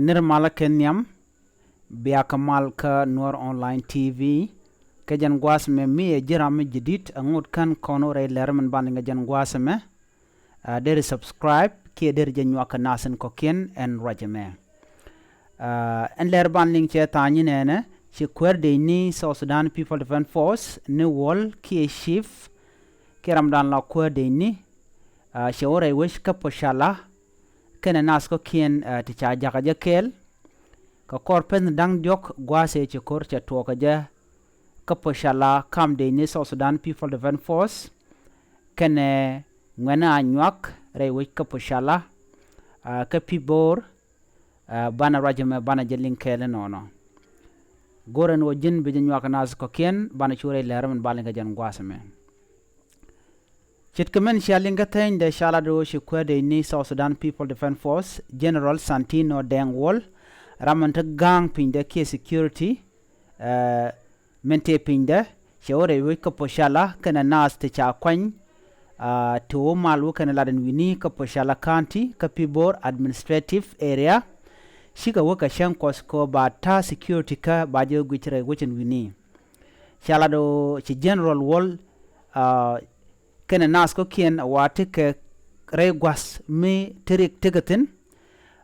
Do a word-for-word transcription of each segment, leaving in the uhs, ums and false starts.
Nir malä kɛ nhiam, bia kɛ mal kä Nuɔr Online T V. Kɛ jɛn gua̱a̱th mɛ mi ɛ ji̱ ram mi ji̱ di̱t, ɛ ŋot kän kɔn wä rɛy lɛr min ban liŋ kɛ jɛn gua̱a̱th mɛ. Ɛ, deri subscribe kiɛ deri jɛ nyuak kɛ nath in kɔ̱kiɛn ɛn ruac ɛmɛ. Ɛ, ɛn lɛr ban liŋ cɛ tha̱a̱ny inɛnɛ, ci kuäär dec ni South Sudan People Defense Force ni wuɔl kiɛ chief kiɛ ramdan la kuäär dec ni, ɛ, cɛ wä rɛy wec kä Pocala kɛnɛ nath kɔ̱kiɛn, ɛ, ti ca jakä jɛ kɛɛl. Kɛ kɔr pɛn da̱ŋ diɔ̱k gua̱a̱th ëë ci ko̱r cɛ tuɔɔkä jɛ kä Pocala kam dec ni South Sudan People Defense Force kɛnɛ ŋuɛ̈ni Anyuak rɛy wec kä Pocala, ɛ, kä Pibor, ɛ, banɛ ruac ɛmɛ banɛ jɛ liŋ kɛɛl inɔnɔ. Go̱rɛ ni wä ji̱n bi jɛ nyuak nath kɔ̱kiɛn banɛ cu rɛy lɛr min ba liŋ kɛ jɛn gua̱a̱th ɛmɛ. Ce̱tkɛ min cia liŋ kä thɛny dee ca lat ɣöö ci kuäär dec ni South Sudan People Defense Force, General Santino Deng Wol, ram min te ga̱a̱ŋ pinydɛ kiɛ security, ɛ, min tëë pinydɛ, cɛ wä rɛy wec kä Pocala kɛnɛ nath ti ca kuany, ɛ, ti wä mal wä kɛnɛ lat in wi̱ni kä Pocala County kä Pibor Administrative Area. Cikɛ wä kɛ cäŋ kuɔth kɛ ɣöö ba ta̱a̱ security kä ba jɛ wä guic rɛy wec in wi̱ni. Ca lat ɣöö ci General Wol, ɛ, kɛnɛ nath kɔ̱kiɛn wa tekɛ rɛy gua̱th mi te rik tekɛ thi̱n.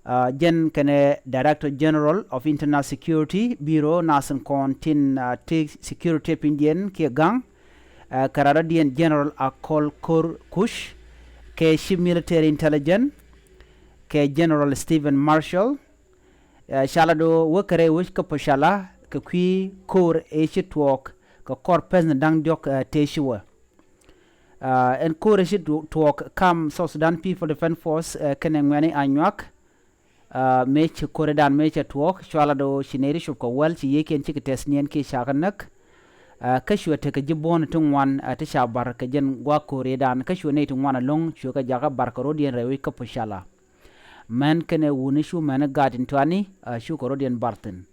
Ɛ, jɛn kɛnɛ Director General of Internal Security Bureau, nath in kɔn tin, ɛ, ti security pindiɛn kiɛ ga̱ŋ, ɛ, kɛ radɔdiɛn General Akol Kor Kush, kɛ Chief Military Intelligence, kɛ General Stephen Marshall. Ɛ, ca lat ɣöö wä kɛ rɛy wec kä Pocala kɛ kui̱ ko̱r ëë ci tuɔɔk kɛ kɔr pɛn da̱ŋ diɔ̱k, ɛ, tëë ci wä. Ɛ, ɛn ko̱r ëë ci tu-, tuɔɔk kam South Sudan People Defense Force, ɛ, kɛnɛ ŋuɛ̈ni Anyuak, ɛ, mëë ci ko̱r ëëdan mëë cɛ tuɔɔk, cua lat ɣöö ci nɛy ti cop kɛ wäl ci yiëëkiɛn cikɛ tɛth niɛn kiɛ ca kɛ näk. Ɛ, kä cuɛ tekɛ ji̱ buɔ̱n ti ŋuan, ɛ, ti ca bar kɛ jɛn gua̱a̱k ko̱r ëëdan, kä cuɛ nɛy ti ŋuan ɛlɔ̱ŋ cuɛ kɛ jakä bar kɛ rɔ̱diɛn rɛy wec kä Pocala. Män kɛnɛ wuni cu män i̱ gaat in tuani, ɛ, cukɛ rɔ̱diɛn bar thi̱n.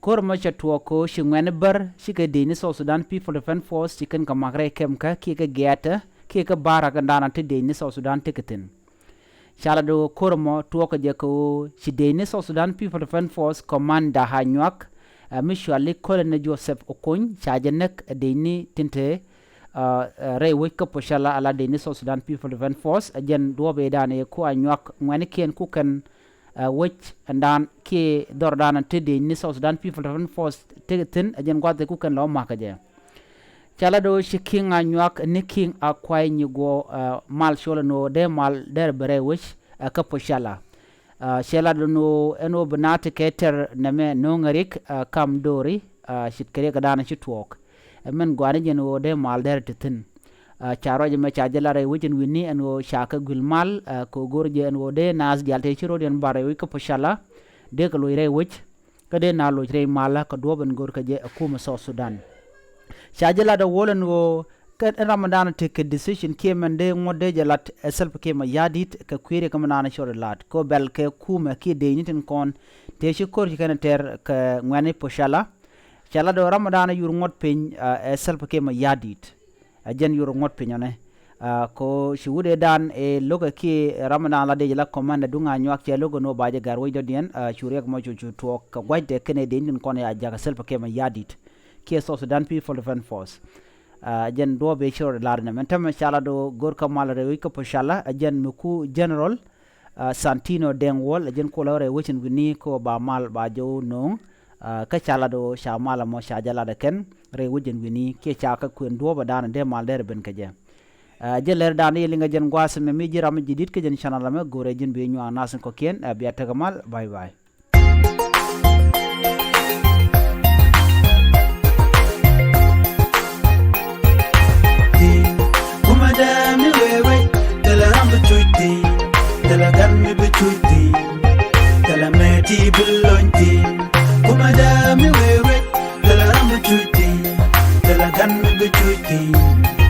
Ko̱r ɛmɔ cɛ tuɔɔk kɛ ɣöö ci ŋuɛ̈ni bär cikɛ dec ni South Sudan People Defense Force ci kɛn kɛ mak rɛy kɛmkä kiɛ kɛ gɛ̈ɛ̈tdä kiɛ kɛ ba̱a̱r rak in da̱a̱n ti dec ni South Sudan tekɛ thi̱n. Ca lat ɣöö ko̱r ɛmɔ tuɔɔkɛ jɛ kɛ ɣöö ci dec ni South Sudan People Defense Force Commander Anyuak, ɛ, mi cuali Colonel Joseph Okony ca jɛ näk, ɛ, dec ni tin te, ɛ, ɛ, rɛy wec kä Pocala ala dec ni South Sudan People Defense Force. Ɛ jɛn duɔ̱ɔ̱p ëëdan ëë ku Anyuak ŋuɛ̈nikiɛn ku kɛn, ɛ, wec ɛndan kiɛ dhɔrdan te dec ni South Sudan People Defense Force tekɛ thi̱n, ɛ jɛn gua̱th ëë ku kɛn lɔ makä jɛ. Ca lat ɣöö ci Kiŋ Anyuak ni Kiŋ Akuay Nyiguɔ, ɛ, mal col ɛn ɣöö dee mal derɛ ben rɛy wec, ɛ, kä Pocala. Ɛ, cɛ lat ɛn ɣöö, ɛn ɣöö bi naath ti kɛ tɛr nɛmɛ no̱o̱ŋ ɛ rik, ɛ, kam do̱ri, ɛ, ce̱tkɛ riɛk ɛ da̱a̱n ci tuɔɔk. Ɛ min gɔaa ni jɛn ɣöö dee mal derɛ te thi̱n. Ɛ, ca ruac ɛmɛ ca jɛ lat rɛy wec in wi̱ni ɛn ɣöö ca kɛ guil mal, ɛ, kɛ ɣöö go̱r jɛ ɛn ɣöö dee naath diaal tëë ci rɔ̱diɛn bar rɛy wec kä Pocala dee kɛ loc rɛy wec. Kä dee na loc rɛy malä kɛ duɔ̱ɔ̱p in go̱rkɛ jɛ ɛ kumɛ South Sudan. Ca jɛ lat ɛ Wol ɛn ɣöö kä ram mi da̱a̱n tekɛ decision kiɛ mɛn dee ŋuɔ̱t dee jɛ lat ɛ Salva Kiir Mayardit kɛ kui̱ riɛk kä mi da̱a̱n cɔl ɛ lat kɛ ɣöö bɛl kɛ kumɛ kiɛ dec ni tin kɔn tëë ci ko̱r ci kɛn ɛ tɛr kɛ ŋuɛ̈ni Pocala. Ca lat ɛ ɣöö ram mi da̱a̱n yur ŋuɔ̱t piny, ɛ, ɛ Salva Kiir Mayardit. Ɛ jɛn yur ŋuɔ̱t piny ɔnɛ. Ɛ, ko ci wut ëëdan ɛ lo̱kɛ kiɛ ram mi da̱a̱n la dec la commander duŋ Anyuak cɛ lo̱kɛ ni ɣöö ba jɛ gɛr wec dɔ̱diɛn, ɛ, cu riɛk mɔ cu cu tuɔɔk kɛ gua̱cdɛ kɛnɛ dec ni tin kɔn ya jakä Salva Kiir Mayardit kiɛ South Sudan People Defense Force. Ɛ jɛn duɔ̱ɔ̱p ëë ci rɔ lar nɛmɛ. Ɛn täämɛ ca lat ɣöö go̱rkɛ mal rɛy wec kä Pocala, ɛ jɛn mi ku General, ɛ, Santino Deng Wol, ɛ jɛn ku la rɛy wec in wi̱ni kɛ ɣöö ba mal ba jɛ wä no̱o̱ŋ. Ɛ, kä ca lat ɣöö ca mal ɛmɔ ca jɛ lat ɛ kɛn rɛy wec in wi̱ni kiɛ ca kɛ kuën duɔ̱ɔ̱p ɛ da̱a̱n dee mal derɛ ben kɛ jɛ. Ɛ, jɛ lɛr da̱a̱n yɛ liŋ ɛ jɛn gua̱a̱th ɛmɛ mi ji̱ ram mi ji̱ di̱t kä jɛn channel ɛmɛ, go̱rɛ ji̱n bi nyuak nath in kɔ̱kiɛn, ɛ, bia tekɛ mal. Bye bye. Kumɛ dee mi wee wec, thilɛ ram bi cuc thi̱n, thilɛ gan mi bi cuc thi̱n, thilɛ mɛti bi lony thi̱n. Kumɛ dee mi wee wec, thilɛ ram bi cuc thi̱n, thilɛ gan mi bi cuc thi̱n.